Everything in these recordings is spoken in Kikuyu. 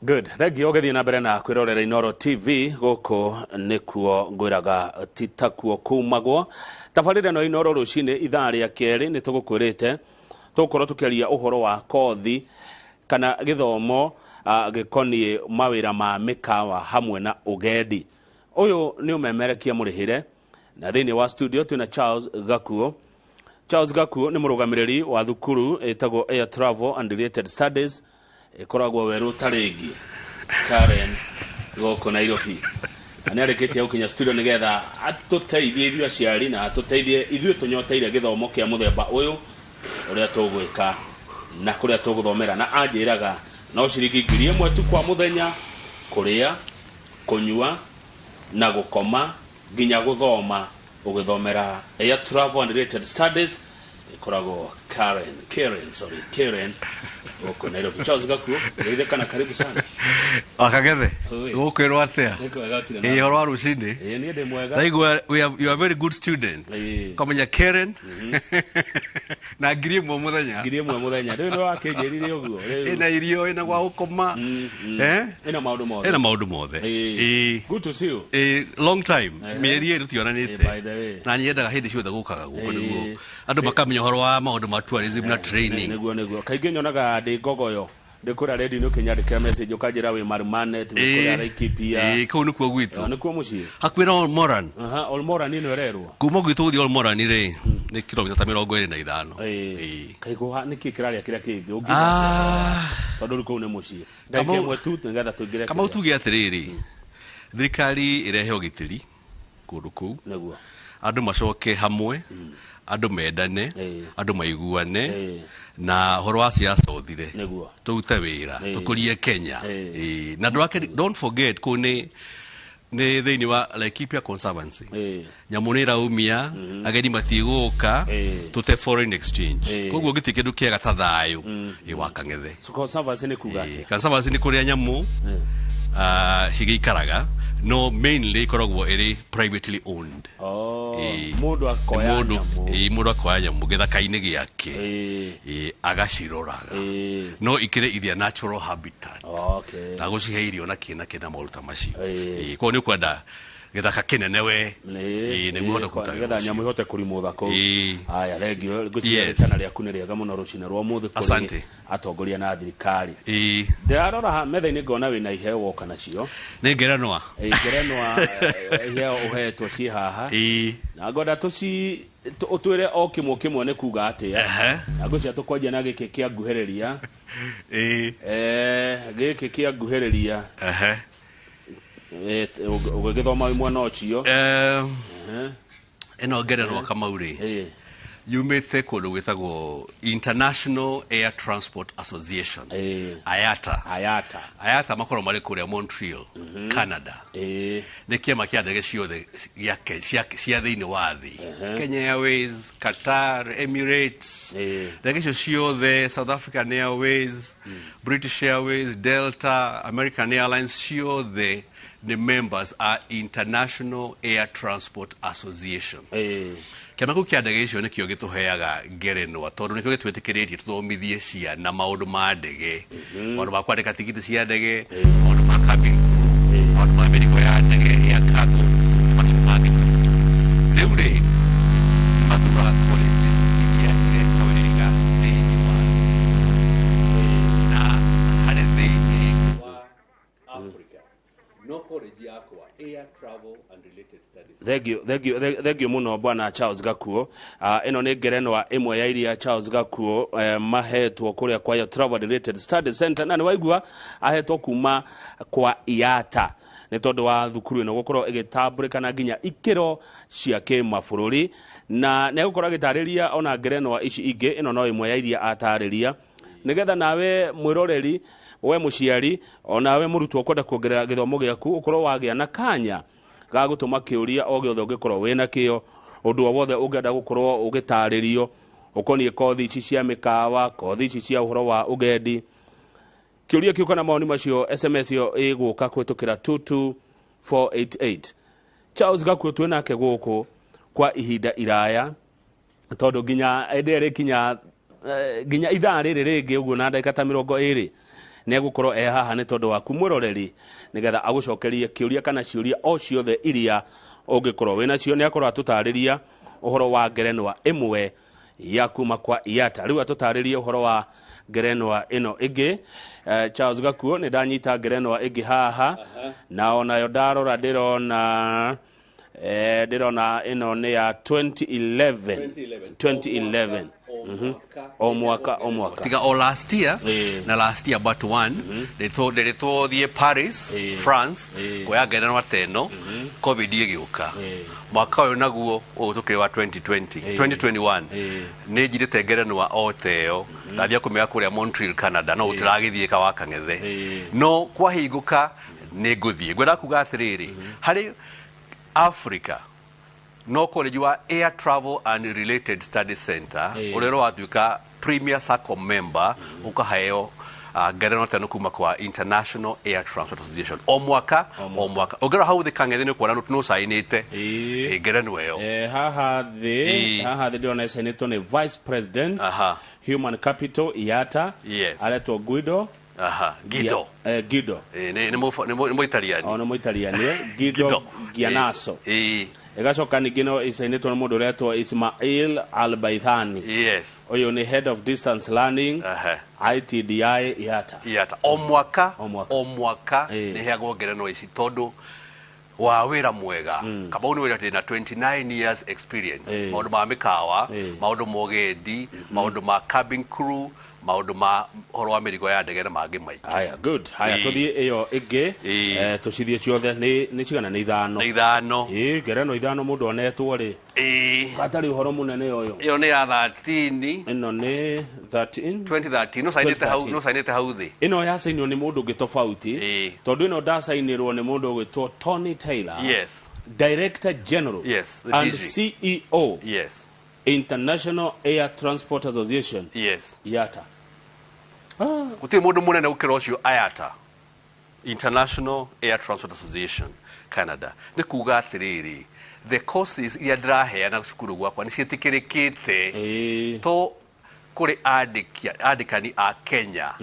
Good. Thank you. Ũgĩthiĩ na mbere na kwĩrorera Inooro TV gũkũ nĩkuo ngwĩraga ti takuo kumagwo. Tabarĩra ĩno ya Inooro rũcinĩ ithaa rĩa kerĩ nĩ tũgũkwĩrĩte tũgũkorwo tũkĩaria ũhoro wa kothi kana gĩthomo gĩkoniĩ mawĩra ma mĩkawa hamwe na ũgendi. Ũyũ nĩ ũmemerekia mũrĩhĩre na thĩinĩ wa studio twĩna Charles Gakuo. Charles Gakuo nĩ mũrũgamĩrĩri wa thukuru ĩtagwo Air Travel and Related Studies ĩkoragwo werũ ta rĩngĩ Karen gũkũ Nairobi na nĩ arĩkĩtie gũkinya studio nĩgetha atũteithie ithuĩ aciari na atũteithie ithuĩ tũnyoteire gĩthomo kĩa mũthemba ũyũ ũrĩa tũgwĩka na kũrĩa tũgũthomera na anjĩraga no ciringi 1000 tu kwa mũthenya kũrĩa kũnyua na gũkoma nginya gũthoma ũgĩthomera Air Travel and Related Studies ĩkoragwo Karen, Karen, sorry, Karen gũkũ Nairobi. Charles Gakuo, geithĩka na karibu sana. Wakagethe Oi. gũkwĩrwo atĩa? Nĩ kwega gũtirĩ na. Ĩ ũhoro wa rũcinĩ? Ĩĩ niĩ ndĩ mwega. Ndaigua you are very good student. Ĩĩ. Kamenya Karen na 1000 mũthenya. 1000 mũthenya. Rĩu nĩ wakĩnjĩrire ũguo. Rĩu. Ĩna irio, ĩna gwa gũkoma. Eh? Ĩna maũndũ mothe. Ĩna maũndũ mothe. Ĩĩ. Ĩĩ. Good to see you. Ĩĩ, long time. Ehe. Mĩeri ĩrĩ Ĩĩ, tũtionanĩte. by the way. Na nyendaga hĩndĩ ciothe gũkaga gũkũ Ĩĩ. nĩguo andũ makamenya ũhoro wa maũndũ ma tourism na training. Nĩguo kaingĩ nyonaga ndĩ ngogoyo ndĩ kũrĩa radio-inĩ ũkĩnyandĩkĩra message ũkanjĩra wĩ Marumanet wĩ kũrĩa Laikipia. Ĩĩ, kũu nĩkuo gwitũ. Nĩkuo mũciĩ. Hakuhĩ na Olmoran. Aha, Olmoran ĩno ĩrerwo. Kuma gwitũ gũthiĩ Olmoran rĩ, nĩ kilomita ta 25. Ĩĩ. Kaĩ nĩkĩ kĩrarĩa kĩrĩa kĩngĩ ũngiuga tondũ rĩu kũu nĩ mũciĩ. Ndagĩka ĩmwe tu nĩgetha tũingĩre Kamau kĩrĩa. Tuge atĩrĩrĩ, thirikari ĩrehe ũgitĩri kũndũ kũu. Andũ macoke hamwe, andũ mendane, andũ maiguane, na ũhoro wa siasa ũthire. Tũrute wĩra, tũkũrie Kenya. Ĩĩ. Na ndũgake, don't forget kũu nĩ nĩ thĩinĩ wa Laikipia Conservancy. Nyamũ nĩ ĩraumia, ageni matigũka, tũte foreign exchange. Koguo gĩtirĩ kĩndũ kĩega ta thayũ ĩ wa Kang'ethe. So conservancy nĩ kuga atĩa? Conservancy nĩ kũrĩa nyamũ cigĩikaraga, no mainly ĩkoragwo ĩrĩ privately owned. Oh, mũndũ akoya nyamũ. Ĩĩ, mũndũ akoya nyamũ gĩthaka-inĩ gĩake. Ĩĩ, agaciroraga. No ikĩrĩ in their natural habitat. Na gũcihe irio na kĩ na kĩ na maũndũ ta macio. Ĩĩ, koguo nĩ ũkwenda gĩthaka kĩnene we. Ĩĩ, nĩguo ũhote kũruta wĩra nĩgetha ũcio. Nyamũ ihote kũrimũtha kũu. Ĩĩ. Haya, thengio. Ngwĩciria rĩtana rĩaku nĩ rĩega mũno rũcinĩ rwa ũmũthĩ kũrĩ Asante. Atongoria na thirikari. Ĩĩ. Ndĩrarora haha metha-inĩ ngona wĩna iheo woka nacio. Nĩ ngerenwa. Ĩĩ, ngerenwa iheo ũhetwo ciĩ haha. Ĩĩ. Na ngwenda tũci ũtwĩre o kĩmwe kĩmwe nĩ kuga atĩa. Na ngwĩciria tũkwanjia na gĩkĩ kĩa nguhĩrĩria. Ĩĩ. Gĩkĩ kĩa nguhĩrĩria. Ũgĩgĩthoma wĩ mwena ũcio. Ĩno ngerenwa Kamau rĩ, yumĩte kũndũ gwĩtagwo International Air Transport Association, IATA. IATA. IATA makoragwo marĩ kũrĩa Montreal, Canada. Nĩ kĩama kĩa ndege ciothe cia thĩinĩ wa thĩ. Kenya Airways, Qatar, Emirates, ndege icio ciothe, South African Airways, British Airways, Delta, American Airlines, ciothe nĩ members a International Air Transport Association. Kĩama kĩu kĩa ndege icio nĩkĩo gĩtũheaga ngerenwa tondũ nĩkĩo gĩtwĩtĩkĩrĩtie tũthomithie ciana maũndũ ma ndege, maũndũ ma kwandĩka tigiti cia ndege, maũndũ ma cabin crew, maũndũ ma mĩrigo ya ndege, air cargo, macio mangĩ. Rĩu rĩ, nĩ mathuraga colleges iria ireka wega thĩinĩ wa thĩ. Na harĩ thĩinĩ wa Africa no college yakwa Air Travel and Related Studies. Thank you, thank you, thank you muno bwana Charles Gakuo. Ĩno nĩ ngerenwa ĩmwe ya iria Charles Gakuo mahetwo kũrĩa kwa Air Travel and Related Studies Center, na nĩ waigua ahetwo kuma kwa IATA nĩ tondũ wa thukuru ĩno gũkorwo ĩgĩtambũrĩkana nginya ikĩro cia kĩmabũrũri, na nĩ egũkorwo agĩtarĩria ona ngerenwa ici ingĩ. Ĩno no ĩmwe ya iria atarĩria nigetha nawe mwĩroreri, we mũciari, onawe mũrutwo ũkwenda kuongerera gĩthomo gĩaku ũkorwo wagĩa na kanya ga gũtũma kĩũria o gĩothe ũngĩkorwo wĩna kĩo, ũndũ o wothe ũngĩenda gũkorwo ũgĩtarĩrio ũkoniĩ kothi ici cia mĩkawa, kothi ici cia ũhoro wa ũgendi. Kĩũria kĩu kana mawoni macio, SMS ĩyo ĩgũka kũhĩtũkĩra 22488. Charles Gakuo twĩ nake gũkũ kwa ihinda iraya tondũ nginya hĩndĩ ĩrĩa ĩrĩkinya nginya ithaa rĩrĩ rĩngĩ ũguo na ndagĩka ta 20. Nĩ egũkorwo e haha nĩ tondũ waku mwĩroreri, nĩgetha agũcokerie kĩũria kana ciũria o ciothe iria ũngĩkorwo wĩ nacio. Nĩ akorwo atũtarĩria ũhoro wa ngerenwa ĩmwe ya kuma kwa IATA. Rĩu atũtarĩrie ũhoro wa ngerenwa ĩno ĩngĩ. Charles Gakuo, nĩ ndanyita ngerenwa ĩngĩ haha, na onayo ndarora ndĩrona ndĩrona ĩno nĩ ya 2011. 2011. O mwaka, o mwaka. Tiga o last year na last year but one ndĩrĩtwo thiĩ Paris, France, kuoya ngerenwa ta ĩno, COVID ĩgĩũka. Mwaka ũyũ naguo ũyũ tũkĩrĩ wa 2020, 2021, nĩ njirĩte ngerenwa o ta ĩyo, ndathiĩ kũmĩoya kũrĩa Montreal, Canada, no gũtiragĩthiĩka wa Kang'ethe, no kwahingũka nĩ ngũthiĩ. Ngwenda kuga atĩrĩrĩ, harĩ Africa no college wa Air Travel and Related Studies Center ũrĩa ũratuĩka Premier Circle member ũkaheo ngerenwa ta ĩno kuma kwa International Air Transport Association o mwaka o mwaka. Ũngĩrora hau thĩ Kang'ethe nĩ ũkuona nũ cainĩte ngerenwa ĩyo. Haha thĩ, haha thĩ ndĩrona ĩcainĩtwo nĩ Vice President, Human Capital, IATA, aretwo Guido. Aha, Guido. Guido. Nĩ Mũitaliani. O nĩ Mũitaliani, Guido. Guido. Gianaso. Ĩgacoka ningĩ no ĩcainĩtwo nĩ mũndũ ũretwo Ismail Albaithani. Ũyũ nĩ Head of Distance Learning, ITDI, IATA. IATA. O mwaka, O mwaka. O mwaka nĩ heagwo ngerenwa ici tondũ wa wĩra mwega. Kamau nĩ wĩra ndĩna 29 years experience. Maũndũ ma mĩkawa, maũndũ ma ũgendi, maũndũ ma cabin crew, maũndũ ma ũhoro wa mĩrigo ya ndege na mangĩ maingĩ. Haya, good. Haya, tũthiĩ ĩyo ĩngĩ. Tũcithiĩ ciothe. Nĩ cigana? Nĩ ithano. Nĩ ithano. Ngerenwa ithano mũndũ onetwo rĩ. Gatarĩ ũhoro mũnene ũyũ. Ĩyo nĩ ya 13. Ĩno nĩ 13. 2013. No cainĩte hau, no cainĩte hau thĩ. Ĩno yacainwo nĩ mũndũ ũngĩ tofauti. Tondũ ĩno ndacainĩrwo nĩ mũndũ ũgwĩtwo Tony Taylor. Director General. Yes, the And DG. CEO. International Air Transport Association. IATA. Gũtirĩ mũndũ mũnene gũkĩra ũcio IATA. International Air Transport Association Canada. Nĩ kuga atĩrĩrĩ, the courses iria ndĩraheana cukuru gwakwa nĩ ciĩtĩkĩrĩkĩte to kũrĩ andĩkani a Kenya,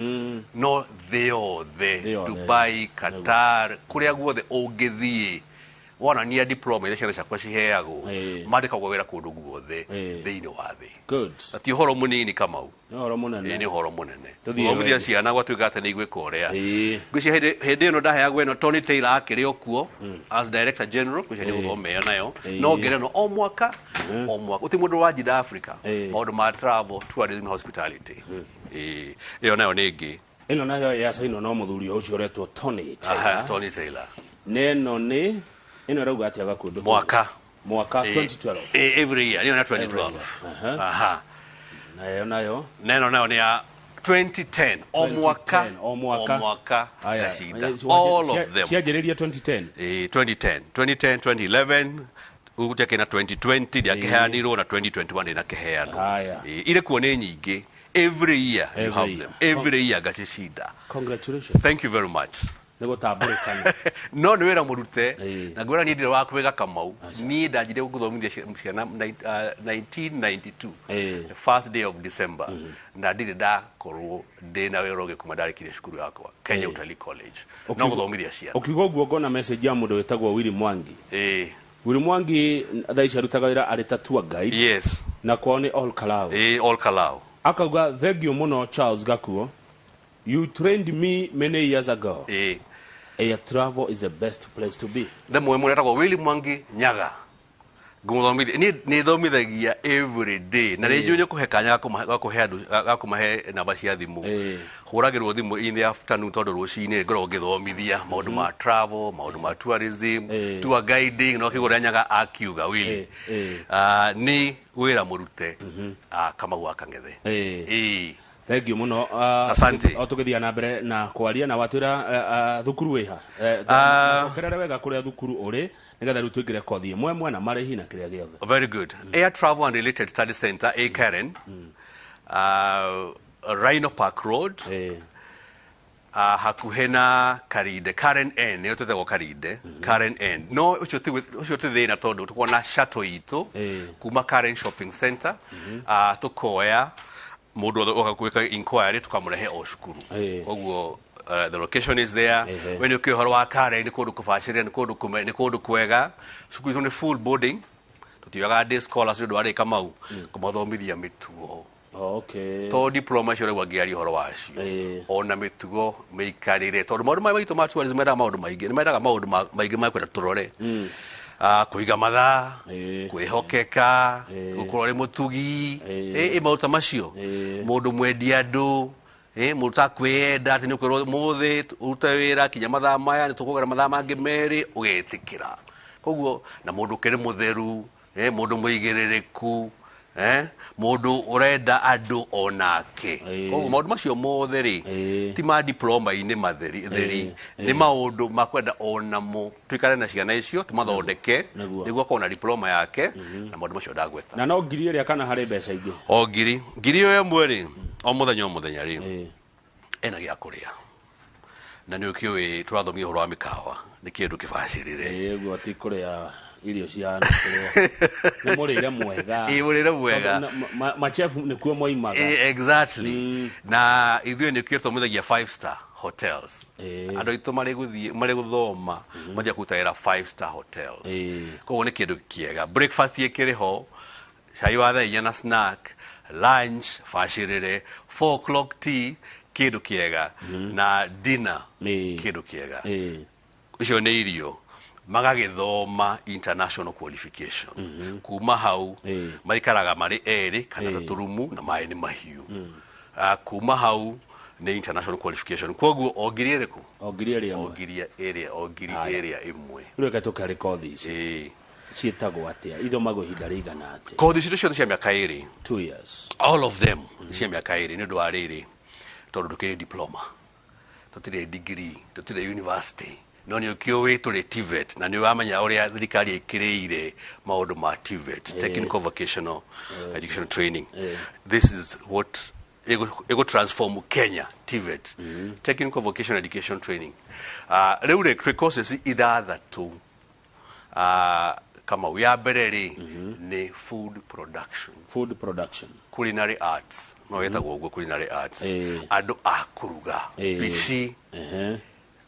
no thĩ yothe, Thĩ yothe. Dubai, Qatar, kũrĩa guothe ũngĩthiĩ wonania diploma iria ciana ciakwa ciheagwo, mandĩkagwo wĩra kũndũ guothe thĩinĩ wa thĩ. Na ti ũhoro mũnini, Kamau. Nĩ ũhoro mũnene. Nĩ ũhoro mũnene. Tũthiĩ Gũthomithia wega. ciana gwatuĩka atĩ nĩ igwĩka ũrĩa. Ngwĩciria hĩndĩ ĩno ndaheagwo ĩno Tony Taylor akĩrĩ o kuo as Director General, ngwĩciria nĩ gũthoma ĩyo nayo. No ngerenwa o mwaka, o mwaka. Gũtirĩ mũndũ wanjinda Africa maũndũ ma travel, tourism, hospitality. Ĩyo nayo nĩ ĩngĩ. Ĩno nayo yacainwo no mũthuri o ũcio ũretwo Tony Taylor. Aha, Tony Taylor. Nĩ ĩno nĩ ĩno ĩrauga atĩa Gakundu? Mwaka. Mwaka 2012. Every year, nĩyo na 2012. Every year. Aha. Nayo nayo. Na ĩno nayo nĩ ya 2010. O mwaka. 2010, o mwaka. O mwaka. Aya, Ngacinda. All of them. Cianjĩrĩria 2010. 2010. 2010, 2011, gũtiakĩ na 2020 ndĩakĩheanirwo na 2021 ndĩnakĩheanwo. Aya. Irĩ kuo nĩ nyingĩ. Every year you Every have year. them. Every year ngacicinda. Congratulations. Thank you very much. Nĩ gũtambũrĩkana. No nĩ wĩra mũrute. Ĩĩ. Na ngwĩra niĩ ndirĩ wa kwĩga Kamau. Niĩ ndanjire gũthomithia ciana 1992. Ĩĩ. The first day of December. Na ndirĩ ndakorwo ndĩ na wĩra ũngĩ kuma ndarĩkirie cukuru yakwa Kenya Utalii College. No gũthomithia ciana. Ũkiuga ũguo ngona message ya mũndũ wĩtagwo Willy Mwangi. Ĩĩ. Willy Mwangi thaa ici arutaga wĩra arĩ ta tour guide. Na kwao nĩ Ol Kalou. Ĩĩ, Ol Kalou. Akauga thank you mũno Charles Gakuo. You trained me many years ago. Ĩĩ. Air travel is the best place to be. Ndĩmũĩ mũno etagwo Willy Mwangi Nyaga. Ngũmũthomithia niĩ nĩ thomithagia every day na nĩ njũĩ nĩ ũkũhe kanya ga kũhe andũ ga kũmahe namba cia thimũ. Hũragĩrwo thimũ in the afternoon tondũ rũcinĩ ngoragwo ngĩthomithia maũndũ ma travel, maũndũ ma tourism, tour guiding, no kĩguo ũrĩa Nyaga akiuga Willy. Nĩ wĩra mũrute Kamau wa Kang'ethe. Ĩĩ. Thank you mũno. Asante. O tũgĩthiĩ na mbere na kwaria na watwĩra thukuru wĩha. Cokerere wega kũrĩa thukuru ũrĩ nĩgetha rĩu tũingĩre kothi ĩmwe ĩmwe na marĩhi na kĩrĩa gĩothe. Very good. Air Travel and Related Study Center, A Karen, Rhino Park Road, hakuhĩ na Karinde, Karen N, nĩyo twĩtagwo Karinde, Karen N. No ũcio ti ũcio ti thĩna tondũ tũkoragwo na shuttle itũ kuma Karen Shopping Center, tũkoya mũndũ wothe ũka gwĩka inquiry tũkamũrehe o cukuru. Koguo The location is there. We nĩ ũkĩũĩ ũhoro wa Karen, nĩ kũndũ kũbacĩrĩre, nĩ kũndũ kũme, nĩ kũndũ kwega. Cukuru itũ nĩ full boarding, tũtioyaga day scholars nĩ ũndũ wa rĩ Kamau kũmathomithia mĩtugo. To diploma icio ũraigua ngĩaria ũhoro wacio, ona mĩtugo, mĩikarĩre, tondũ maũndũ maya maitũ ma tourism mendaga maũndũ maingĩ, nĩ mendaga maũndũ maingĩ ma kwenda tũrore. Kũiga mathaa, kwĩhokeka, gũkorwo ũrĩ mũtugi, ĩ maũndũ ta macio. Mũndũ mwendi andũ, mũndũ ũtakwĩyenda atĩ nĩ ũkwĩrwo ũmũthĩ ũrute wĩra kinya mathaa maya, nĩ tũkuongerera mathaa mangĩ merĩ, ũgetĩkĩra. Koguo na mũndũ ũkĩrĩ mũtheru, mũndũ mũigĩrĩrĩku, mũndũ ũrenda andũ onake. Koguo maũndũ macio mothe rĩ, ti ma diploma-inĩ matheri theri, nĩ maũndũ ma kwenda onamo tuikare na ciana icio tũmathondeke nĩguo akorwo na diploma yake na maũndũ macio ndagweta. Na no ngiri ĩrĩa kana harĩ mbeca ingĩ? O ngiri ĩyo ĩmwe rĩ, o mũthenya o mũthenya rĩ, ena gĩa kũrĩa, na nĩ ũkĩũĩ tũrathomia ũhoro wa mĩkawa nĩ kĩndũ kĩbacĩrĩre. Ĩĩ, ũguo ti kũrĩa irio cia kũrĩa, nĩ mũrĩre mwega. Ĩĩ, mũrĩre mwega. Tondũ machefu nĩkuo moimaga. Ĩĩ, exactly. Na ithuĩ nĩkĩo tũthomithagia five star hotels. Andũ aitũ marĩ gũthiĩ, marĩ gũthoma, mathiaga kũruta wĩra five star hotels. Koguo nĩ kĩndũ kĩega. Breakfast ĩkĩrĩ ho, cai wa thaa 4 na snack, lunch bacĩrĩre, 4 o'clock tea kĩndũ kĩega, na dinner kĩndũ kĩega. Icio nĩ irio. Magagĩthoma international qualification. Kuma hau maikaraga marĩ erĩ kana tũrumu na maĩ nĩ mahiũ. Kuma hau nĩ international qualification. Koguo o ngiri ĩrĩkũ? O ngiri ĩrĩa O ĩmwe. ngiri ĩrĩa, o ngiri ĩrĩa ĩmwe. Rĩu reke tũke harĩ kothi ici. Ciĩtagwo atĩa? Ithomagwo ihinda rĩigana atĩa? Kothi icio ciothe cia mĩaka ĩrĩ. 2 years. All of them cia mĩaka ĩrĩ nĩ ũndũ wa rĩrĩ, tondũ ndũkĩrĩ diploma, tũtirĩ degree, tũtirĩ university, no nĩ ũkĩũĩ tũrĩ TVET, na nĩ ũramenya ũrĩa thirikari ĩkĩrĩire maũndũ ma TVET, Technical Vocational Education Training. This is what ĩgũ transform Kenya, TVET, Technical Vocational Education Training. Rĩu rĩ, twĩ courses ithathatũ. Kamau, ya mbere rĩ nĩ food production. Food production. Culinary arts, no wĩtagwo ũguo, culinary arts. Andũ a kũruga. PC.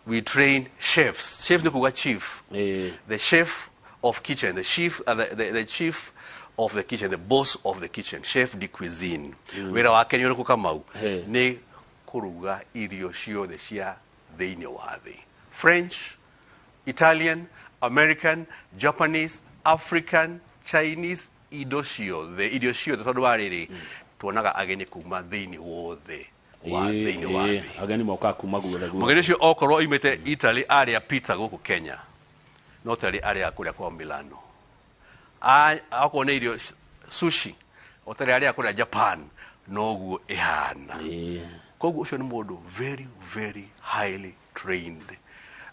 We train chefs. Chef nĩ kuga chief. The chef of kitchen, the chief, the chief of the kitchen, the boss of the kitchen, chef de cuisine. Wĩra wake nĩ ũrĩkũ, Kamau? Nĩ kũruga irio ciothe cia thĩinĩ wa thĩ. French, Italian, American, Japanese, African, Chinese, indo ciothe, irio ciothe, tondũ wa rĩrĩ, tuonaga ageni kuma thĩinĩ wothe wa thĩinĩ wa thĩ. Ageni mokaga kuma guothe guothe. Mũgeni ũcio okorwo oimĩte Italy arĩa pizza gũkũ Kenya, no tarĩ arĩa kũrĩa kwa Milano. Okorwo nĩ irio sushi, o tarĩ arĩa kũrĩa Japan, noguo ĩhana. Koguo ũcio nĩ mũndũ very very highly trained,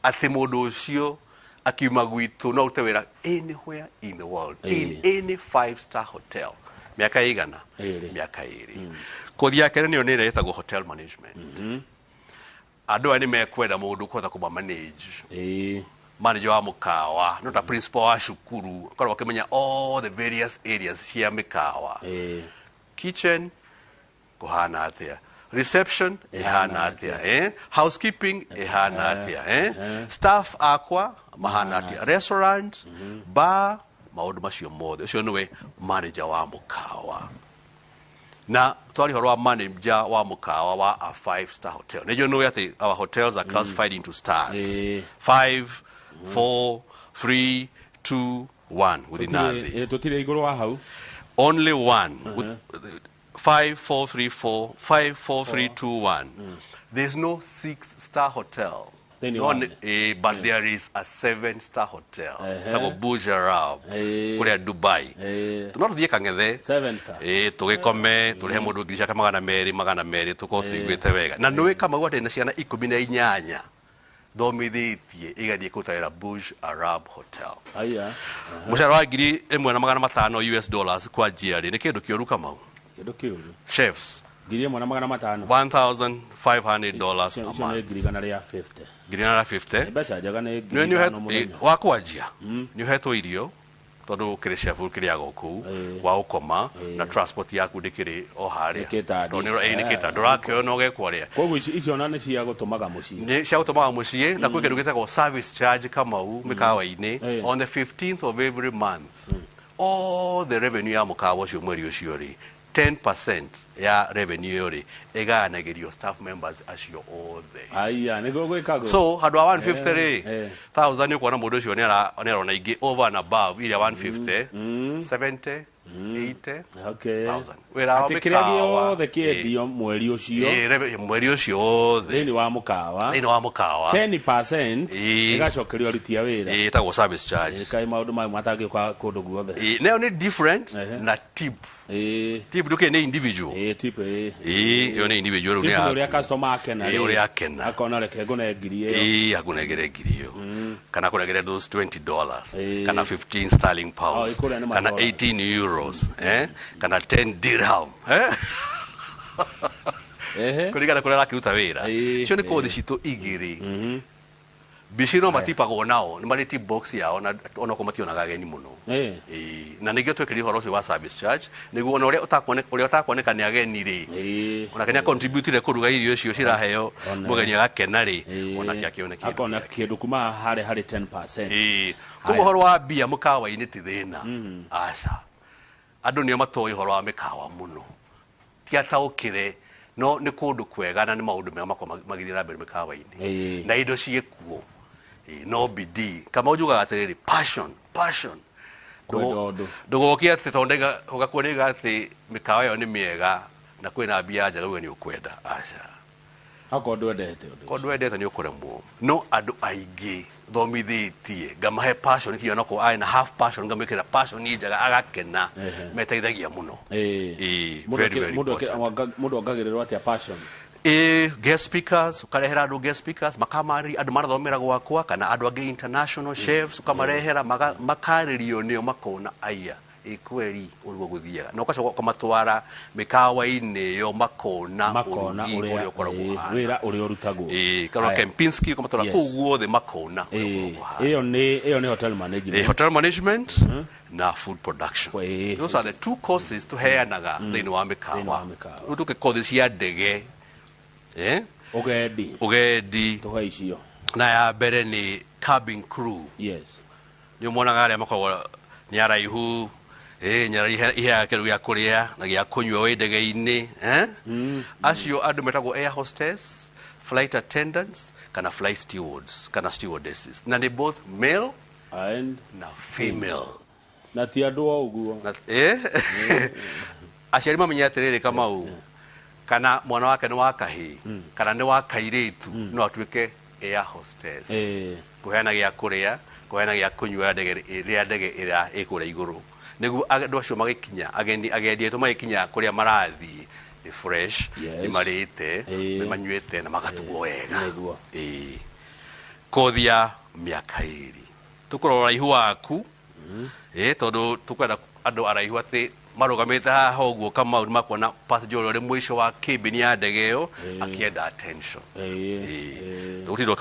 atĩ mũndũ ũcio akiuma gwitũ no arute wĩra anywhere in the world, in any five star hotel. Mĩaka ĩigana? Ĩrĩ. Mĩaka ĩrĩ. Kothi ya kerĩ nĩyo nĩ ĩrĩa ĩtagwo hotel management. Andũ aya nĩ mekwenda mũndũ ũkũhota kũma manage, manager wa mũkawa, no ta principal wa cukuru, akorwo akĩmenya all the various areas cia mĩkawa. Kitchen kũhana atĩa, reception ĩhana atĩa, housekeeping ĩhana atĩa, staff akwa mahana atĩa, restaurant, bar, maũndũ macio mothe. Ũcio nĩwe manager wa mũkawa. Na twari ũhoro wa manager wa mũkawa wa a five star hotel, nĩnjũĩ nĩũĩ atĩ our hotels are classified into stars, 5, 4, 3, 2, 1, gũthiĩ na thĩ. Tũtirĩ igũrũ wa hau. Only one. 5, 4, 3, 4, 5, 4, 3, 2, 1. There's no six star hotel. Thĩinĩ No, wa but there is a seven star hotel. Tagwo Burj Arab. Kũrĩa Dubai. No tũthiĩ kang'ethe. Seven star. Tũgĩkome, tũrĩhe mũndũ ngiri ciake 200, 200, tũkorwo tũiguĩte wega. Na nĩũĩ Kamau atĩ na ciana 18 thomithĩtie igathiĩ kũruta wĩra Burj Arab Hotel. Aya. Mũcara wa 1500 US dollars kwanjia rĩ, nĩ kĩndũ kĩũru, Kamau? Kĩndũ kĩũru. Chefs. 1500. $1500 a Icio nĩ month. 150,000. 150,000. Mbeca njega nĩ ngiri Nĩ ithano mũthenya. Wa kwanjia nĩ ũhetwo irio. Tondũ ũkĩrĩ chef, ũkĩrĩaga o kũu, wa gũkoma na transport yaku ndĩkĩrĩ o harĩa. Nĩ kĩtandi. Tondũ nĩ kĩtandi, ndũrakĩoyo na ũgekwo rĩa. Koguo icio ona nĩ cia gũtũmaga mũciĩ. Nĩ cia gũtũmaga mũciĩ, na kwĩ kĩndũ gĩtagwo service charge, Kamau, mĩkawa-inĩ. On the 15th of every month, all the revenue ya mũkawa ũcio mweri ũcio rĩ, 10% ya revenue ĩyo rĩ, ĩgayanagĩrio staff members acio othe. Aya, nĩguo gwĩkagwo. So handũ ha 150 rĩ, thousand, ũkuona mũndũ ũcio nĩ arona ingĩ over and above iria 150, 70, 80 thousand. Wĩra wa Atĩ kĩrĩa mĩkawa, gĩothe kĩendio mweri ũcio mweri ũcio wothe thĩinĩ wa mũkawa, thĩinĩ wa mũkawa, 10% ĩgacokerio aruti a wĩra. Ĩtagwo service charge. Kaĩ maũndũ mayo matangĩũka kũndũ guothe. Nayo nĩ different na tip. Tip ndũkĩrĩ nĩ individual. Tip, ĩĩ. Ĩyo nĩ individual, rĩu Tip nĩ nĩ ũrĩa yaku. Customer akena Ĩĩ, rĩ. Ũrĩa akena. Akona reke ngũne ngiri ĩyo. Ĩĩ, akũnengere ngiri ĩyo kana akũnengere those $20 kana 15 sterling pounds Oh, ĩkũrĩa nĩ kana madollars. €18, kana 10 dirham, kũringana kũrĩa arakĩruta wĩra. Icio nĩ kothi citũ igĩrĩ. Mbici no matipagwo nao, nĩ marĩ tip box yao, na onokorwo mationaga ageni mũno. Ĩĩ, na nĩkĩo twekĩrire ũhoro ũcio wa service charge, nĩguo ona ũrĩa ũtakuoneka nĩ ageni rĩ, onake nĩ acontributire kũruga irio icio ciraheo mũgeni agakena rĩ, onake akĩone kĩndũ Akona gĩake. Kĩndũ kuma harĩa harĩ 10%. Ĩĩ, koguo ũhoro wa mbia mũkawa-inĩ ti thĩna, aca. Andũ nĩo matoĩ ũhoro wa mĩkawa mũno, ti ataũkĩre, no nĩ kũndũ kwega na nĩ maũndũ mega makoragwo magĩthiĩ na mbere mĩkawa-inĩ na indo ciĩkuo. Ĩĩ, no bidii. Kama njugaga atĩrĩrĩ, passion, passion. Kwenda ũndũ. Ndũgoke atĩ tondũ ndaiga ũgakuo nĩiga atĩ mĩkawa ĩyo nĩ mĩega na kwĩna mbia njega uge nĩ ũkwenda, aca. Akorwo ndwendete ũndũ Korwo ndwendete nĩ ũkũremwo, no andũ aingĩ thomithĩtie ngamahe passion kinya onakorwo arĩ na half passion, ngamwĩkĩra passion njega agakena, meteithagia mũno. Ĩĩ, Mũndũ very, very mũndũ important. Mũndũ ongagĩrĩrwo atĩa passion? Ĩĩ, guest speakers, ũkarehera andũ guest speakers makamarĩria, andũ marathomera gwakwa kana andũ angĩ international chefs, ũkamarehera makarĩrio nĩo, makona aya, ĩ kweri ũguo gũthiaga, na ũgacoka ũkamatwara mĩkawa-inĩ ĩyo, makona Makona ũrugi ũrĩa ũrĩa ũkoragwo ũhana. Wĩra ũrĩa ũrutagwo. Ĩĩ, kana Aya. Kempinski, ũkamatwara kũu guothe, makona ũrĩa ũkoragwo ũhana. Ĩyo nĩ hotel management. Hotel management na food production. Those are the two courses tuheanaga thĩinĩ wa Thĩinĩ wa mĩkawa. mĩkawa. Rĩu tũke kothi cia ndege, Ũgendi. Ũgendi. Tũhe icio. Na ya mbere nĩ cabin crew. Nĩ ũmonaga arĩa makoragwo nĩ araihu, nyarari iheaga kĩndũ gĩa kũrĩa na gĩa kũnyua wĩ ndege-inĩ, eh? Acio andũ metagwo air hostess, flight attendants kana flight stewards kana stewardesses, na nĩ both male and na female. Na ti andũ o ũguo. Na, aciari mamenye atĩrĩrĩ, Kamau, kana mwana wake nĩ wa kahĩĩ kana nĩ wa kairĩtu, no atuĩke air hostess, kũheana gĩa kũrĩa, kũheana gĩa kũnyua ndege, rĩrĩa ndege ĩrĩa ĩ kũrĩa igũrũ, nĩguo andũ acio magĩkinya, ageni, agendi aitũ magĩkinya kũrĩa marathiĩ nĩ fresh, nĩ marĩte, nĩ manyuĩte na magatugwo wega. Ĩĩ. Kothi ya mĩaka 2, tũkũrora ũraihu waku, tondũ tũkwenda andũ araihu atĩ marũgamĩte haha ũguo, Kamau, nĩ makuona passenger ũrĩa ũrĩ mũico wa cabin ya ndege ĩyo akĩenda attention. Ndũgũtinda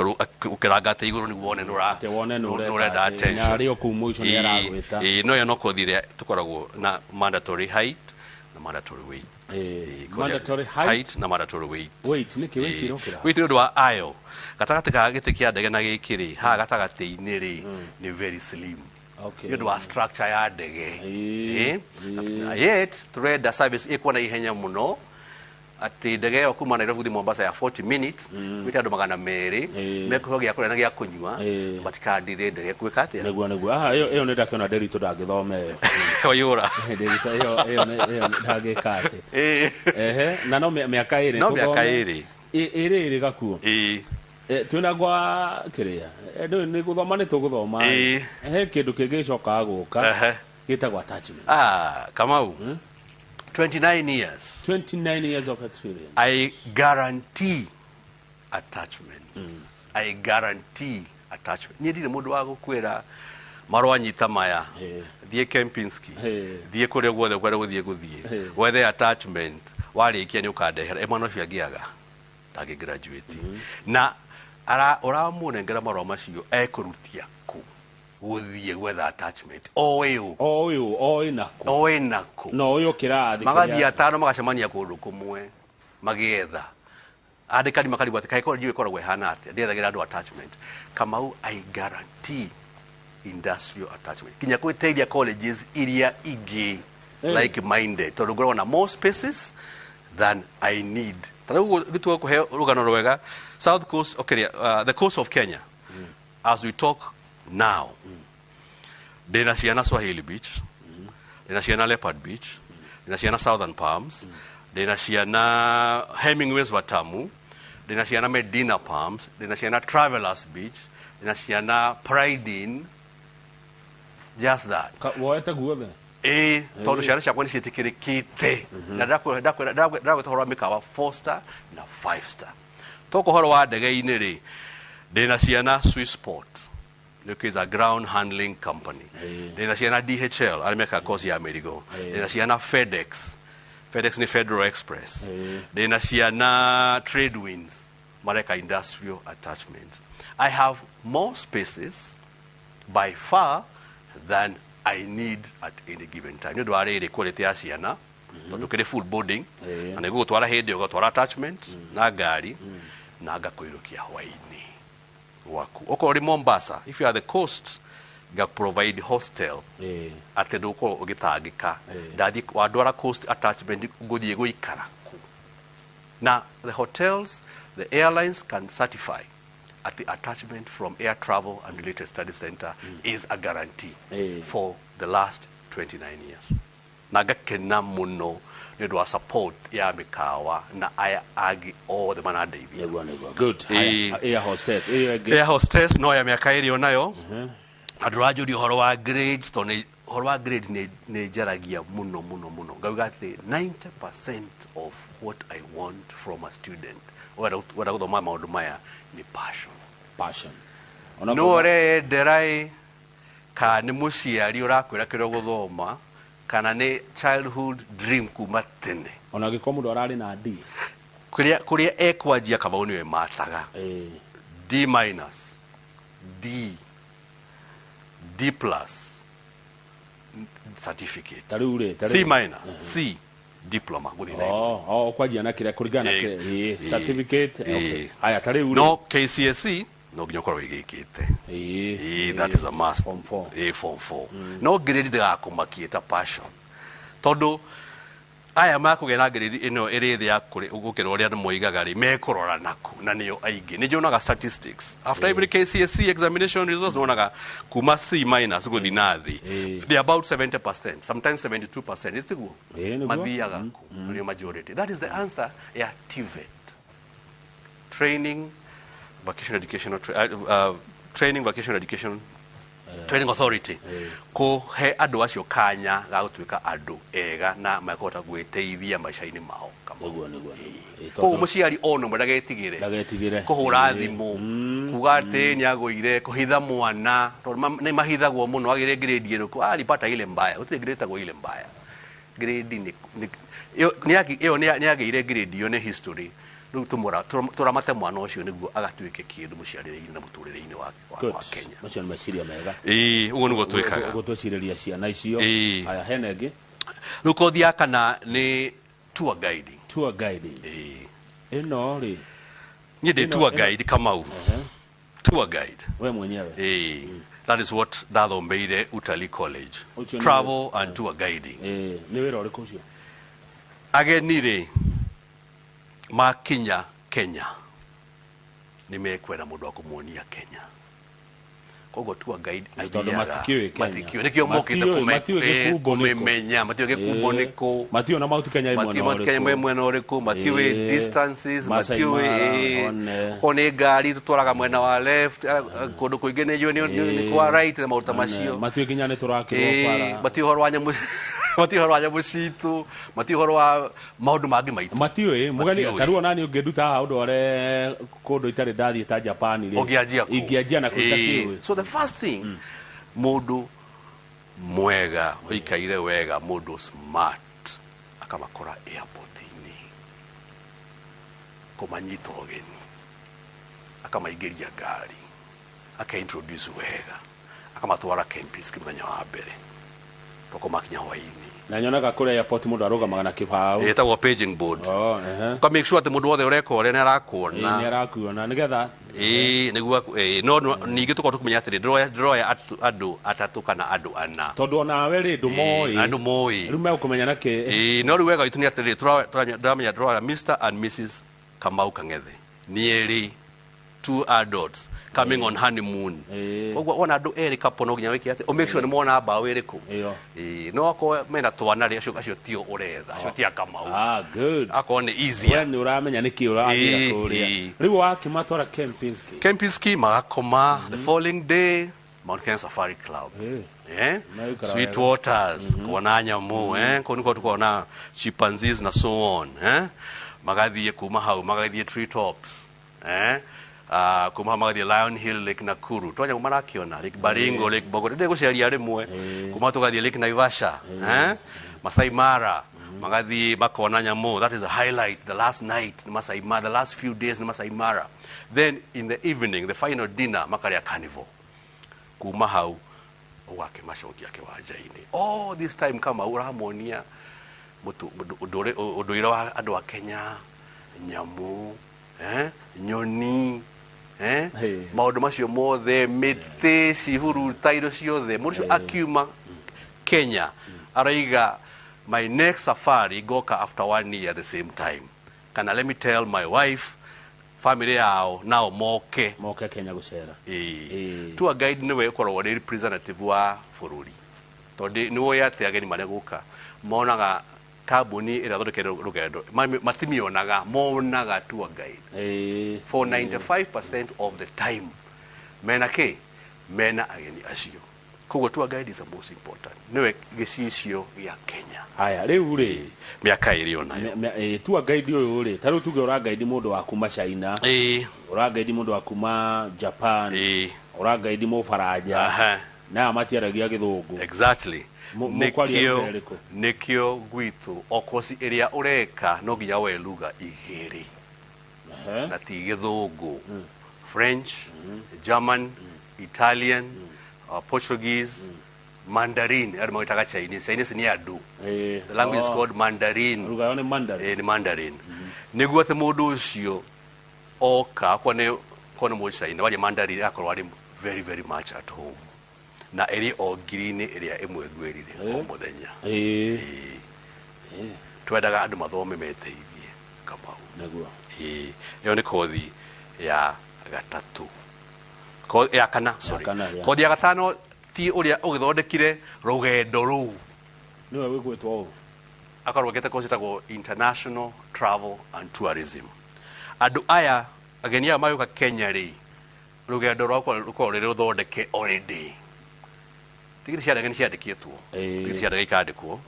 ũkĩranga atĩ igũrũ nĩguo wone Atĩ wone nĩ nĩ ũreka ũrenda atĩ, attention. Na arĩ o kũu mũico nĩ aragwĩta. Ĩĩ, no ĩyo no kothi ĩrĩa tũkoragwo na mandatory height na mandatory weight. Kothi Mandatory height? Height na mandatory weight. Weight, nĩkĩ weight ĩrokĩra? Weight nĩ ũndũ wa ayo gatagatĩ ka gĩtĩ kĩa ndege na gĩkĩ rĩ, haha gatagatĩ-inĩ rĩ, nĩ very slim nĩ ũndũ wa structure ya ndege. Na yet tũrenda service ĩkuo na ihenya mũno, atĩ ndege ĩyo kuma Nairobi gũthiĩ Mombasa ya 40 minutes, gwĩte andũ 200 mekũheo gĩa kũrĩa na gĩa kũnyua, matikandire ndege gwĩka atĩa. Nĩguo. Aha, ĩyo nĩ ndakĩona Nderitu ndangĩthoma ĩyo. Wayũra. Nderitu ĩyo ndangĩka atĩ. Ehe, na no mĩaka 2. No mĩaka Tũthome. 2. Ĩrĩ ĩrĩ gakuo. Twĩna gwa kĩrĩa. Ndũĩ nĩ gũthoma, nĩ tũgũthoma. He kĩndũ kĩngĩ gĩcokaga gũka gĩtagwo attachment. Ah, Kamau, 29 years. 29 years of experience. I guarantee attachments. I guarantee attachment. Niĩ ndirĩ mũndũ wa gũkwĩra marũa nyita maya, thiĩ Kempinski, thiĩ kũrĩa guothe ũkwenda gũthiĩ wethe attachment, warĩkia nĩ ũkandehera. Mwana ũcio angĩaga ndangĩ graduate na ũramũnengera marũa macio ekũrutia kũ? Gũthiĩ gwetha attachment oĩ ũ? Oĩ ũ, oĩ nakũ? Oĩ nakũ? Na ũyũ kĩrathi magathiĩ kĩrĩa- atano magacemania kũndũ kũmwe magĩetha andĩkani, makarigwo atĩ kaĩ college ĩkoragwo ĩhana atĩa. Ndĩethagĩra andũ attachment. Kamau, I guarantee industrial attachment kinya gwĩteithia colleges iria ingĩ like minded, tondũ ngoragwo na more spaces than I need. Ta rĩu gĩtua kũhe rũgano rwega, South Coast, okay, the coast of Kenya, as we talk now, ndĩna ciana Swahili Beach, ndĩna ciana Leopard Beach, ndĩna ciana Southern Palms, ndĩna ciana Hemingways Watamu, ndĩna ciana Medina Palms, ndĩna ciana Travelers Beach, ndĩna ciana Pride Inn, just that. Woete guothe. Ĩĩ, tondũ ciana ciakwa nĩ ciĩtĩkĩrĩkĩte na ndĩrakwĩra ũhoro wa mĩkawa 4 star na 5 star. Toka ũhoro wa ndege-inĩ rĩ, ndĩna ciana Swissport, nĩ is a ground handling company. Ndĩna ciana DHL, arĩa mekaga kosi ya mĩrigo. Ndĩna ciana FedEx, FedEx nĩ Federal Express. Ndĩna ciana Tradewinds, mareka industrial attachment. I have more spaces by far than I need at any given time, nĩ ũndũ wa rĩrĩ, quality ya ciana, tondũ kĩrĩ full boarding. Na nĩ gũgũtwara hĩndĩ ĩyo, ũgatwara attachment na ngari na ngakũinũkia hwaĩ-inĩ gwaku. Okorwo ũrĩ Mombasa, if you are the coast, nga provide hostel atĩ ndũgũkorwo ũgĩtangĩka. Ndathiĩ wandwara coast attachment, ngũthiĩ gũikara kũ? Na the hotels, the airlines can certify at the attachment from Air Travel and Related Study Center is a guarantee for the last 29 years. Na ngakena mũno nĩ ũndũ wa support ya mĩkawa na aya angĩ othe marandeithia. Nĩguo, good. Haya, air hostess ĩyo ĩngĩ. Air hostess no ya mĩaka ĩrĩ onayo. Andũ ranjũria ũhoro wa grades, tondũ ũhoro wa grade nĩ njaragia mũno mũno mũno. Ngauga atĩ 90% of what I want from a student wenda gũthoma maũndũ maya nĩ passion. Passion. No ũreyendera ĩ, kana nĩ mũciari ũrakwĩra kĩrĩa ũgũthoma, kana nĩ childhood dream kuma tene. Ona angĩkorwo mũndũ ararĩ na D. Kũrĩa ekwanjia, Kamau, nĩwe mataga. D minus, D, D plus, certificate. Ta rĩu rĩ, ta C rĩu minus, C, diploma, gũthiĩ na igũrũ. Oh, kwanjia na kĩrĩa kũringana na certificate. Okay. Haya, ta rĩu rĩ. No KCSE no nginya ũkorwo wĩgĩkĩte. That is a must. Form 4. Form 4. No grade ndĩgakũmakie ta passion, tondũ aya makũgĩa na grade ĩno ĩrĩ thĩ ya gũkĩra ũrĩa andũ moigaga rĩ, mekũrora naku na nĩo aingĩ. Nĩ njonaga statistics after every KCSE examination results, nyonaga kuma C minus gũthiĩ na thĩ, they about 70%, sometimes 72%, ĩtiguo? Nĩguo. Mathiaga ku nĩo majority. That is the answer ya TVET, training vocational educational training vocational education training authority, kũhe andũ acio kanya ga gũtuĩka andũ ega na makũhota gwĩteithia maica-inĩ mao, Kamau. Nĩguo. Koguo mũciari ona ũmwe ndagetigĩre Ndagetigĩre. kũhũra thimũ kuga atĩ nĩ agũire, kũhitha mwana, tondũ nĩ mahithagwo mũno, agĩre grade ĩrĩkũ, alipata ile mbaya. Gũtirĩ grade ĩtagwo ile mbaya. Grade ĩyo nĩ agĩire grade ĩyo nĩ history. Rĩu tũramate mwana ũcio nĩguo agatuĩke kĩndũ mũciarĩre-inĩ na mũtũrĩre-inĩ Good. wa Kenya. Macio nĩ meciria mega. Ĩĩ, ũguo nĩguo twĩkaga. Ũguo twecirĩria ciana icio. Haya, hena ĩngĩ. Rĩu kothi ya kana nĩ tour guiding. Tour guiding. Ĩĩ. Ĩno rĩ? Niĩ ndĩ tour guide, Kamau, tour guide. We mwenyewe? Ĩĩ, that is what ndathomeire Utalii College. Ũcio nĩ- Travel and tour guiding. Nĩ wĩra ũrĩkũ ũcio? Ageni rĩ, makinya Kenya nĩ mekwenda mũndũ wa kũmuonia Kenya. Koguo tour guide Nĩ tondũ athiaga- matikĩũĩ Kenya. Matikĩũĩ, nĩkĩo mokĩte Matiũĩ gĩkumbo nĩkũ. kũmĩmenya, matiũĩ gĩkumbo nĩkũ. Matiũĩ na Mount Kenya ĩ mwena Matiũĩ Mount Kenya ũrĩkũ. mwĩ mwena ũrĩkũ, matiũĩ distances. Masai Matiũĩ Mara, one. Okorwo nĩ ngari tũtwaraga mwena wa left, kũndũ kũingĩ nĩ njũĩ nĩ kwa right na maũndũ ta macio. Matiũĩ nginya nĩ tũrakĩrwo bara. Matiũĩ ũhoro wa nyamũ, matiũĩ ũhoro wa nyamũ citũ, matiũĩ ũhoro wa maũndũ mangĩ maitũ. Matiũĩ mũgeni. Matiũĩ. Ta rĩu ona niĩ ũngĩnduta haha ũndware kũndũ itarĩ ndathiĩ ta Japan rĩ, Ũngĩanjia kũ? Ingĩanjia na kũ itakĩũĩ? So the first thing, mũndũ mwega ũikaire wega, mũndũ smart, akamakora airport-inĩ, kũmanyita ũgeni, akamaingĩria ngari, aka introduce wega. Akamatwara Kempinski mũthenya wa mbere, toko makinya hwainĩ. Na nyonaga kũrĩa airport mũndũ arũgamaga na kĩbaũ. Ĩtagwo paging board. Oh, ehe. Ũka make sure atĩ mũndũ wothe ũreka ũrĩa nĩ Ĩĩ, nĩ arakuona. Arakuona nĩgetha Ĩĩ, nĩguo ĩĩ, no ningĩ tũkorwo tũkĩmenya atĩrĩ, ndĩroya andũ atatũ kana andũ ana. Tondũ onawe rĩ, ndũmoĩ. Andũ moĩ. Rĩu megũkũmenya na kĩ? Ĩĩ, no rĩu wega witũ nĩ atĩrĩrĩ, ndĩramenya ndĩroya Mr and Mrs Kamau Kang'ethe, nĩ erĩ, two adults coming on honeymoon. Koguo wona andũ erĩ couple, no nginya wĩke atĩ o make sure nĩ mona mbaũ ĩrĩkũ. Ĩyo. Ĩĩ, no akorwo mena twana rĩ, acio tio ũretha, acio ti a Kamau. Ah, good. Akorwo nĩ we easier. Nĩ ũramenya nĩkĩ ũrathiĩ kũrĩa. Rĩu wakĩmatwara Kempinski. Kempinski magakoma, the following day Mount Kenya Safari Club. Megũikara Sweet wega. Waters, kuona nyamũ, kũu nĩkuo tũkona chimpanzees na so on. Magathiĩ kuma hau magathiĩ Tree Tops, kuma hau magathiĩ Lion Hill, Lake Nakuru, to nyamũ marakĩona Lake Baringo, Lake Bogoria, ndĩ gũceria rĩmwe. Kuma hau tũgathiĩ Lake Naivasha, Masai Mara, magathiĩ makona nyamũ. That is the highlight, the last night nĩ Masai Mara, the last few days nĩ Masai Mara. Then in the evening, the final dinner, makarĩa carnival. Kuma hau ũgakĩmacokia kĩwanja-inĩ. All this time kama ũramonia ũndũire wa andũ a Kenya, nyamũ, nyoni, maũndũ macio mothe, mĩtĩ, cihuruta, indo ciothe. Mũndũ ũcio akiuma Kenya araiga, "My next safari ngoka after one year, the same time," kana, "Let me tell my wife, family yao nao moke." Moke Kenya gũcera. Ĩĩ. Ĩĩ. Tour guide nĩwe ũkoragwo arĩ representative wa bũrũri, tondũ nĩ woĩ atĩ ageni marĩa gũka monaga kambuni ĩrĩa thondekete rũgendo, matimĩonaga, monaga tour guide. For 95% of the time mena kĩ, mena ageni acio. Koguo tour guide is the most important, nĩwe gĩcicio gĩa Kenya. Haya, rĩu rĩ, Mĩaka ĩrĩ onayo. Tour guide ũyũ rĩ, ta rĩu tuge ũrangaidi mũndũ wa kuma China, ũrangaidi mũndũ wa kuma Japan, ũrangaidi Mũfaranja, na aya matiaragia Gĩthũngũ. Mũkwaria lugha ĩrĩkũ? Nĩkĩo gwitũ o kosi ĩrĩa ũreka no nginya woe lugha igĩrĩ, na ti Gĩthũngũ, French, German, Italian, Portuguese, Mandarin, andũ magĩtaga Chinese. Chinese nĩ andũ. The language is called Mandarin. Lugha yao nĩ Mandarin. Nĩ Mandarin, nĩguo atĩ mũndũ ũcio oka, akorwo nĩ Mũchina waria Mandarin, akorwo arĩ very very much at home, na ĩrĩ o ngiri-inĩ ĩrĩa ĩmwe ngwĩrire o mũthenya. Ĩĩ. Twendaga andũ mathome meteithie, Kamau. Ĩĩ, ĩyo nĩ kothi ya gatatũ. Ya kana, sorry. Kana, ya. Kothi ya gatano ti ũrĩa ũgĩthondekire rũgendo rũu. Nĩwe wĩgwĩtwo ũũ. Akorwo ekĩte course ĩtagwo international travel and tourism. Andũ aya, ageni aya magĩũka Kenya rĩ, rũgendo rwakwa rũkoragwo rũrĩ rũthondeke already. Tigiti cia ndege nĩ ciandĩkĩtwo. Tigiti cia ndege ikandĩkwo.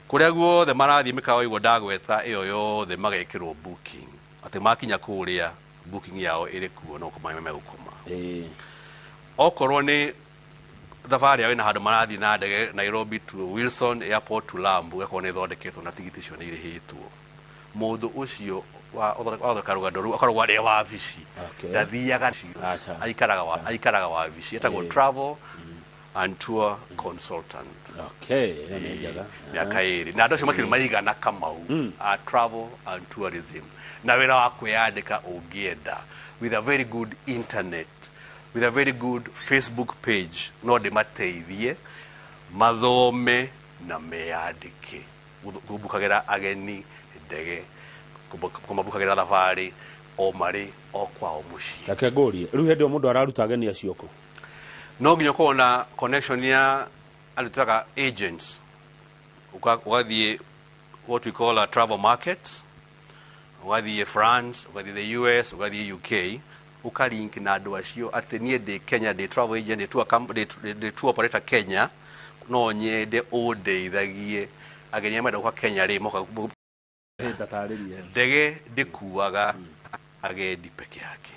Kũrĩa guothe marathiĩ, mĩkawa ĩguo ndagweta ĩyo yothe, magekĩrwo booking, atĩ makinya kũrĩa booking yao ĩrĩ kuo, no kũmanya megũkoma. Okorwo nĩ thabarĩ yao ĩna handũ marathiĩ na ndege, Nairobi to Wilson Airport to Lamu, ĩgakorwo nĩ ĩthondeketwo na tigiti icio nĩ irĩhĩtwo. Mũndũ ũcio wa wathondeka rũgendo rũu akoragwo arĩ wabici. Ndathiaga Aca. Aikaraga wabici, etagwo travel and tour consultant. Okay, ĩyo nĩ njega. Mĩaka 2, na andũ acio makĩrĩ maigana, Kamau, a travel and tourism, na wĩra wa kwĩyandĩka ũngĩenda, with a very good internet, with a very good Facebook page, no ndĩmateithie mathome na meyandĩke kũbukagĩra ageni ndege, kũmabukagĩra thabarĩ o marĩ o kwao mũciĩ. Reke ngũrie, rĩu hĩndĩ ĩyo mũndũ araruta ageni acio kũ? No nginya ũkorwo na connection ya andũ twĩtaga agents. Ũgathiĩ what we call a travel market, ũgathiĩ France, ũgathiĩ the US, ũgathiĩ UK, ũkalink na andũ acio atĩ niĩ ndĩ Kenya, ndĩ travel agent, ndĩ tour operator Kenya, no nyende ũndeithagie ageni arĩa marenda gũka Kenya rĩ, moka. Tatarĩrie. Ndege ndĩkuaga agendi peke yake,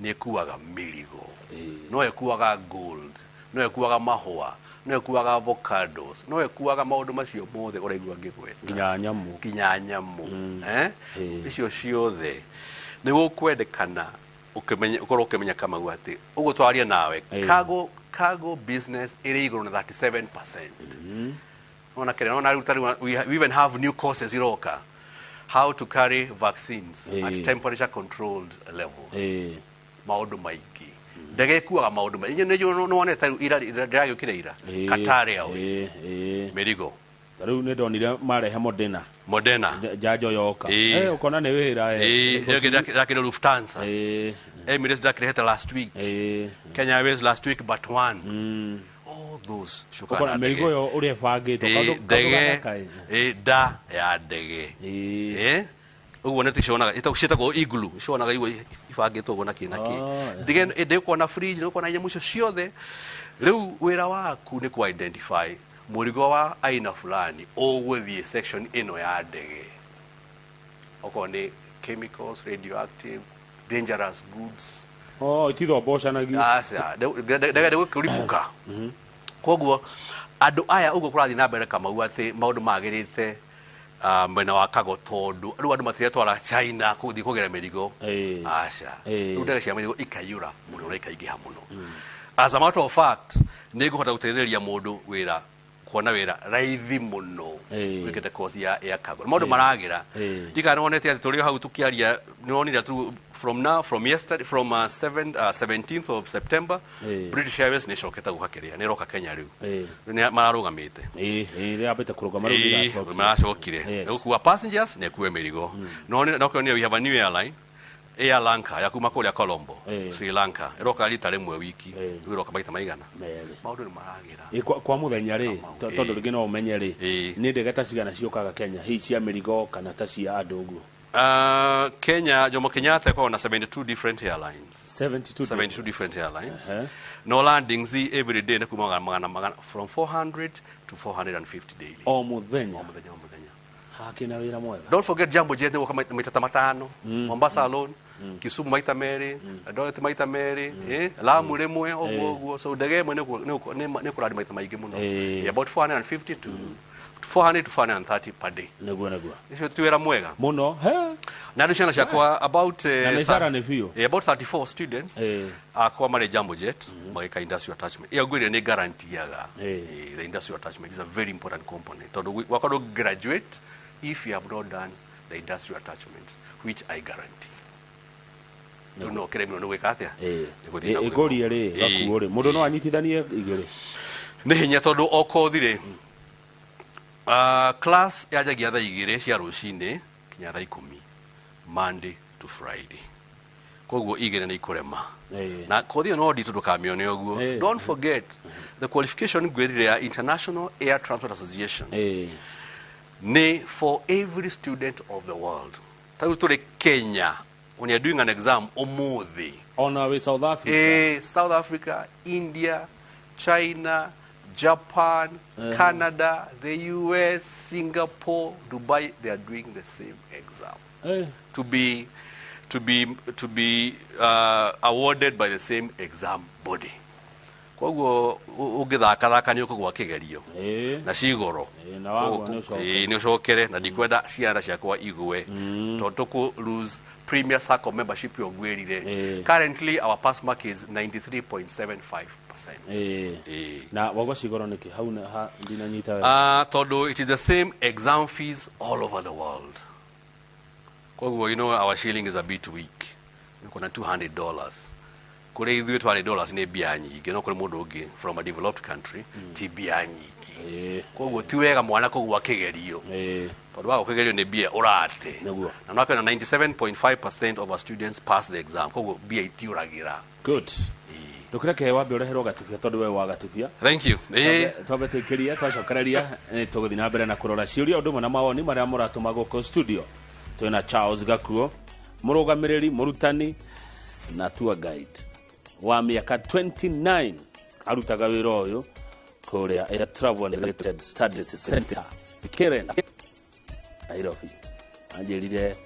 nĩ ĩkuaga mĩrigo. No ĩkuaga gold, no ĩkuaga mahũa, no ĩkuaga avocados, no ĩkuaga maũndũ macio mothe ũraigua ngĩgweta. Nginya nyamũ. Nginya nyamũ, eh? Icio ciothe nĩ gũkwendekana ũkĩmenye, ũkorwo ũkĩmenya, Kamau, atĩ ũguo twaria nawe, cargo. Cargo business ĩrĩ igũrũ na 37%. Nona kĩrĩa nona rĩu tarĩu we even have new courses iroka, how to carry vaccines at temperature controlled levels. Maũndũ maingĩ, ndege ĩkuaga maũndũ maingĩ. Nĩ nĩwonete rĩu ira ndĩragĩũkire ira, Qatar Airways, mĩrigo. Ta rĩu nĩ ndonire marehe Moderna. Moderna. Njanjo yoka. Ũkona nĩ wĩra. Ĩyo ĩngĩ ndĩrakĩrĩ Lufthansa. Emirates ndĩrakĩrehete last week. Kenya Airways last week but one. All those ciũkaga ũkona na mĩrigo ndege. ĩyo ũrĩa ĩbangĩtwo. Kaũndũ Ndege gathaka. Nda ya ndege. Ũguo nĩ tũcionaga ciĩtagwo igloo, cionaga igua ibangĩtwo ũguo na kĩ na kĩ. Ndege ndĩkuona fridge, ndĩkuona nyamũ icio ciothe. Rĩu wĩra waku nĩ ku identify mũrigo wa aina fulani ũgũthiĩ section ĩno ya ndege, okorwo nĩ chemicals, radioactive, dangerous goods. Oh, itithombocanagio. Aca, ndege ndĩgũkĩribũka. Koguo andũ aya ũguo kũrathiĩ na mbere, Kamau, atĩ maũndũ magĩrĩte mwena wa cargo, tondũ rĩu andũ matiretwara China kũthiĩ kũgĩra mĩrigo. Aca, rĩu ndege cia mĩrigo ikaiyũra mũno na ikaingĩha mũno. As a matter of fact, nĩ ngũhota gũteithĩrĩria mũndũ wĩra kuona wĩra raithi mũno wĩkĩte course ya air cargo. Maũndũ maragĩra. Ndikana nĩwonete atĩ tũrĩ o hau tũkĩaria, nĩwonire tu from now, from yesterday, from 7, 17th of September, British Airways nĩ ĩcokete gũka kĩrĩa, nĩ ĩroka Kenya rĩu. Rĩu nĩ mararũgamĩte. Ĩĩ, yambĩte kũrũgama rĩu. Nĩĩracokire. Maracokire. Gũkua passengers na ĩkue mĩrigo. No no kĩonire we have a new airline, Air Lanka, ya kuma kũrĩa Colombo, Sri Lanka, ĩroka rita rĩmwe wiki. Rĩu ĩroka maita maigana? Merĩ. Maũndũ nĩ maragĩra. Kwa mũthenya rĩ, Kamau, tondũ rĩngĩ no ũmenye rĩ, nĩ ndege ta cigana ciũkaga Kenya, hihi cia mĩrigo kana ta cia andũ ũguo? Kenya, Jomo Kenyatta ĩkoragwo na 72 different airlines. 72. 72 different airlines. No landings every day nĩ kuma magana magana, from 400 to 450 daily. O mũthenya? O mũthenya, o mũthenya. Hakĩna wĩra mwega. Don't forget Jambo Jet nĩ gũka maita ta matano. Mombasa alone, Kisumu maita merĩ, Eldoret maita merĩ, Lamu rĩmwe, ũguo ũguo. So ndege ĩmwe nĩ kũrandi maita maingĩ mũno. Yeah, about 450 to 400 to 430 per day. Nĩguo. Ũcio ti wĩra mwega? Mũno he. Na rĩu ciana ciakwa about Na mĩcara nĩ biũ. About 34 students akwa marĩ Jambo Jet magĩka industrial attachment. Ĩyo ngwĩrire nĩ guaranteeaga. The industrial attachment is a very important component, tondũ wakwa ndũ graduate if you have not done the industrial attachment, which I guarantee. Rĩu no kĩremirwo nĩ gwĩka atĩa? Nĩ gũthiĩ na Ĩngũrie rĩ, gakuo rĩ, mũndũ no anyitithanie igĩrĩ? Nĩ hinya, tondũ o kothi rĩ, class yanjagia thaa 2 cia rũcinĩ kinya thaa 10, Monday to Friday. Koguo igĩrĩ nĩ ikũrema. Na kothi ĩyo no nditũ, ndũkamĩone ũguo. Don't forget the qualification ngwĩrire ya International Air Transport Association nĩ for every student of the world. Ta rĩu tũrĩ Kenya, when you're doing an exam ũmũthĩ, ona wĩ South Africa, South Africa, India, China, Japan, Canada, the US, Singapore, Dubai, they are doing the same exam to be awarded by the same exam body. Koguo ũngĩthakathaka nĩ ũkũgwa kĩgerio na cigoro. Na wagwa nĩ ũcokere. Nĩ ũcokere, na ndikwenda ciana ciakwa igwe, tondũ tũkũ lose Premier Sacco membership yo ngwĩrire. Currently our pass mark is 93.75%. Na wagwa cigoro nĩkĩ hau ndinanyita wega? Tondũ it is the same exam fees all over the world. Koguo you know our shilling is a bit weak. Kuna $200 kũrĩ ithuĩ, $200 nĩ mbia nyingĩ, no kũrĩ mũndũ ũngĩ from a developed country ti mbia nyingĩ. Koguo ti wega mwana kũgwa kĩgerio, tondũ wagwa kĩgerio nĩ mbia ũrate. Na no 97.5% of our students pass the exam, koguo mbia itiũragĩra. Good. Ndũkĩreke wambe ũreherwo gatubia, tondũ we wa gatubia. Thank you. Twambe twĩkĩrie, twacokereria nĩ tũgũthiĩ na mbere na kũrora ciũria ũndũ ũmwe na mawoni marĩa mũratũma gũkũ studio. Twĩna Charles Gakuo, mũrũgamĩrĩri, mũrutani na tour guide wa mĩaka 29, arutaga wĩra ũyũ kũrĩa Air Travel and Related Studies Center, Karen, Nairobi. Anjĩrire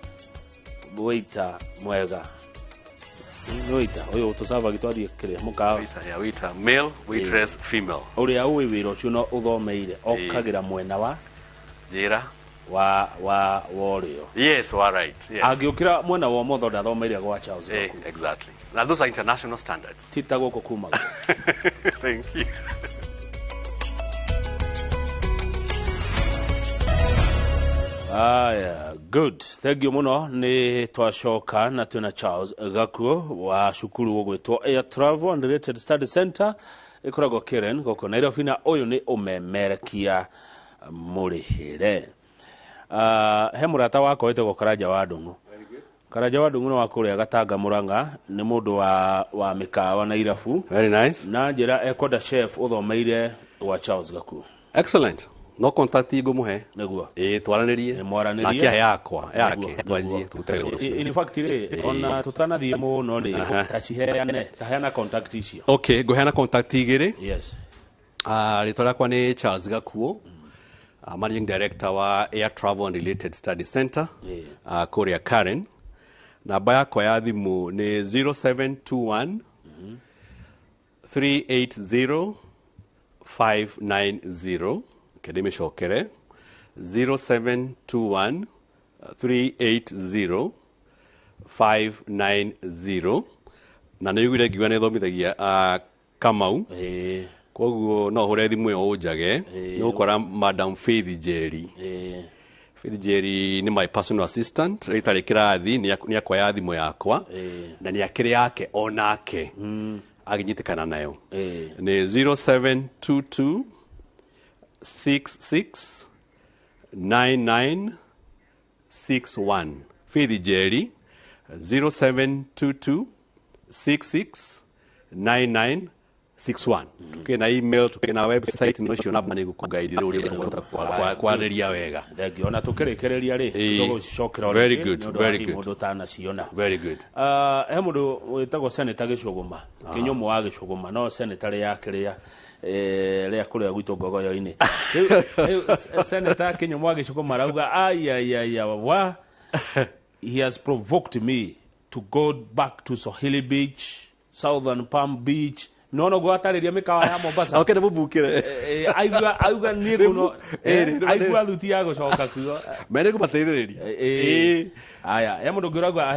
waiter mwega nĩ waiter ũyũ tũcabagi twathiĩ kĩrĩa mũkawa. Waiter, yeah, waiter male, waitress female. Ũrĩa ũĩ wĩra ũcio na ũthomeire okagĩra mwena wa Njĩra. wa ũrĩo. Yes, wa right, yes. Angĩũkĩra mwena wa ũmotho, ndathomeire gwa Charles Gakuo. Exactly. Na those are international standards. Ti ta gũkũ kumagwo. Thank you. Aya, good. Thank you muno. Nĩ twacoka na twĩna Charles Gakuo wa cukuru ũgwĩtwo Air Travel and Related Study Center ĩkoragwo Karen gũkũ Nairobi, na ũyũ nĩ ũmemerekia mũrĩhĩre. He mũrata wakwa wĩtagwo Karanja wa Ndung'u. Karanja wa Ndung'u nĩ wa kũrĩa Gatanga Mũrang'a, nĩ mũndũ wa mĩkawa na irabu. Very nice. Na njĩra ekwenda chef ũthomeire gwa Charles Gakuo. Excellent. No contact ngũmũhe. Nĩguo. Ĩĩ, twaranĩrie. Ĩ, mwaranĩrie. Nake ahe yakwa yake. Nĩguo, Twanjie nĩguo. tũrute wĩra ũcio. In fact rĩ, ona tũtanathiĩ mũno rĩ, ta ciheane, ta heana contact icio. Okay, ngũheana contact igĩrĩ. Yes. Rĩtwa rĩakwa nĩ Charles Gakuo, managing director wa Air Travel and Related Study Center kũrĩa Karen. Namba yakwa ya thimũ nĩ 0721 380 590. Reke ndĩmĩcokere, 0721 380 590. Na nĩ iguire ngiuga nĩ thomithagia Kamau. Koguo no hũre thimũ ĩyo ũnjage, nĩ ũgũkora Madam Faith Njeri. Faith Njeri nĩ my personal assistant, rĩtarĩ kĩrathi nĩ akoya thimũ yakwa na nĩ akĩrĩ yake onake agĩnyitĩkana nayo. Nĩ 0722 66 99 61. Faith Njeri, 0722 66 99 61. Tukĩ na email, tukĩ na website, no cio namba nĩ ngũkũguide ũrĩa tũkũhota kwarĩria wega. Thank you. Ona tũkĩrĩkĩrĩria rĩ, tũgũcokera Very rĩngĩ, good, nĩ ũndũ wa very hihi good. mũndũ ũtanaciona. Very good. He mũndũ wĩtagwo Senator Gĩcũgũma, Kĩnyũmũ wa Gĩcũgũma, no senator rĩa kĩrĩa rĩa kũrĩa gwitũ Ngogoyo-inĩ. Rĩu Senator Kĩnyũmũ wa Gĩcũgũma arauga ai ai ai wa he has provoked me to go back to Swahili Beach, Southern Palm Beach. No no gwatarĩria mĩkawa ya Mombasa. Okay, nĩ mũbukĩre. Aigua niĩ kuno aigua thuti ya gũcoka kuo. Mene kũmateithĩrĩria. Aya, he mũndũ ũngĩ ũrauga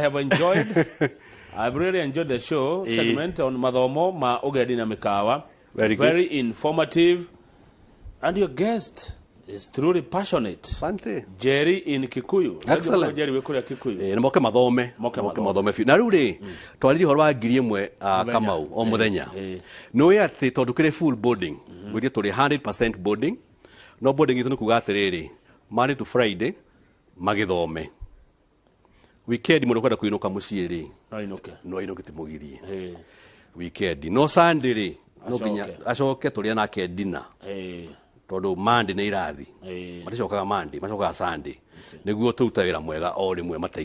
I've really enjoyed the show segment on mathomo ma ũgendi na mĩkawa. Very good. Very informative, and your guest is truly passionate. Asante. Jerry in Kikuyu. Excellent. Jerry wĩ kũrĩa Kikuyu. Nĩ moke mathome. Moke Moke mathome. mathome biũ. Na rĩu rĩ, twarĩrie ũhoro wa 1,000 Kamau o mũthenya. Nĩ atĩ tondũ kĩrĩ full boarding, gwĩtie tũrĩ 100% boarding, no boarding itũ nĩ kuga atĩrĩrĩ, Monday to Friday magĩthome, weekend mũndũ kwenda kũinũka mũciĩ rĩ, No inũke. No inũke, timũgirie weekend, no Sunday rĩ, no nginya acoke tũrĩe nake dinner tondũ Monday nĩ irathi. Maticokaga Monday, macokaga Sunday nĩguo tũrute wĩra mwega o rĩmwe mateithie.